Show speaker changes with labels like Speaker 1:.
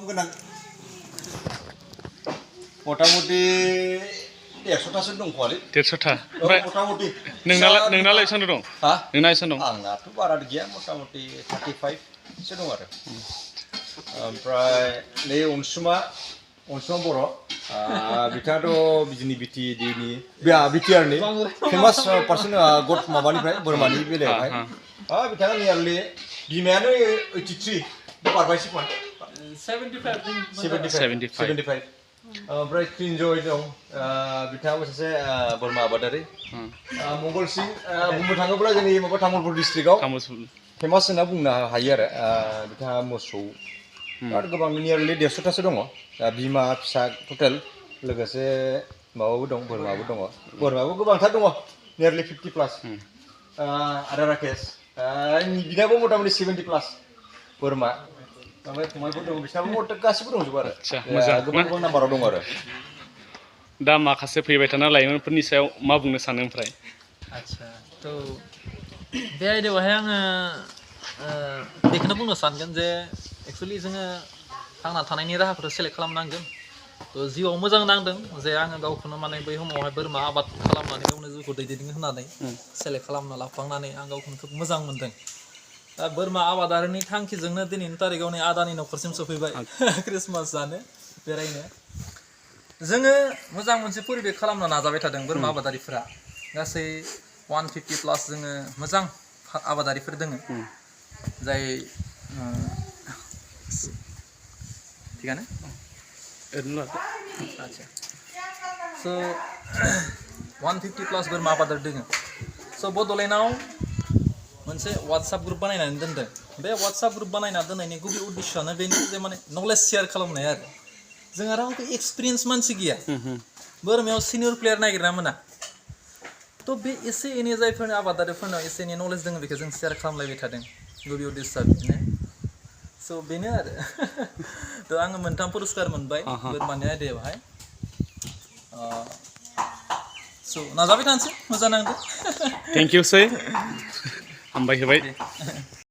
Speaker 1: गोनां मथा-मथि 100थासो दंखोमालै
Speaker 2: 150था
Speaker 1: मथा-मथि
Speaker 2: नोंनालाय बेसेबां दं
Speaker 1: हा
Speaker 2: नोंना बेसेबां दं
Speaker 1: आंनाथ' बारा गैया मथा-मथि 35 सो दं आरो ओमफ्राय नै अनसुमा बर' बिथाङाथ' बिजिनि बिटिएडिनि बिटिआरनि फेमास पार्सन गड माबानिफ्राय बोरमानि बेलायावहाय बिथाङा नियारलि बिमायानो 83 बारबायसो खोमा 75 ओमफ्राय क्रिनजय दं बिथाङाबो सासे बोरमा आबादारि मंगल सिं बुंनो थाङोब्ला जोंनि माबा तामुलपुर डिस्ट्रिक्टआव फेमास होनना बुंनो हायो आरो बिथाङा मोसौ आरो गोबां नियारलि 150थासो दङ बिमा फिसा टटेल लोगोसे माबाबो दं बोरमाबो दङ बोरमाबो गोबांथार दङ नियारलि 50 प्लास आदा राकेश बिनाबो मथा-मथि 70 प्लास बोरमा ओमफ्राय फंबायफोर दं बिसोरनाबो गासिबो दंजोबो आरो गोबां नाम्बाराव दं आरो
Speaker 2: दा माखासे फैबाय थानाय लाइमोनफोरनि सायाव मा बुंनो सानो ओमफ्राय
Speaker 3: आच्छा थ' बे आयदायावहाय आङो बेखौनो बुंनो सानगोन जे एक्सुवेलि जोङो थांना थानायनि राहाखौ सेलेक्ट खालामनांगोन थ' जिउआव मोजां नांदों जे आङो गावखौनो माने बै समावहाय बोरमा आबाद खालामनानै गावनो जिउखौ दैदेननो होननानै सेलेक्ट खालामना लाफ्लांनानै आं गावखौनो खोब मोजां मोनदों दा बोरमा आबादारिनि थांखिजोंनो दिनैनि तारिखाव नै आदानि न'खरसिम सफैबाय ख्रिस्टमास जानो बेरायनो जोङो मोजां मोनसे परिबेक खालामनो नाजाबाय थादों बोरमा आबादारिफोरा गासै 150 प्लास जोङो मोजां आबादारिफोर दोङो जाय थिगानो आच्छा स' 150 प्लास बोरमा आबादारि दोङो स' बड'लेण्डआव मोनसे वाट्सएप ग्रुप बानायनानै दोनदों बे वाट्सएप ग्रुप बानायना दोननायनि गुबै उद्देश्यआनो बेनो जे माने नलेज शेयार खालामनाय आरो जोंहा रावबो एक्सपिरियेन्स मानसि गैया बोरमायाव सिनियर प्लेयार नागिरना मोना थ' बे एसे एनै जायफोरनि आबादारिफोरनाव एसे एनै नलेज दङ बेखौ जों शेयार खालामलायबाय थादों गुबै उद्देश्यआ बिदिनो स' बेनो आरो थ' आङो मोनथाम पुरस्कार मोनबाय बोरमानि आयदायावहाय स' नाजाबाय थानोसै मोजां नांदों
Speaker 2: थेंक इउ सै हामबाय होबाय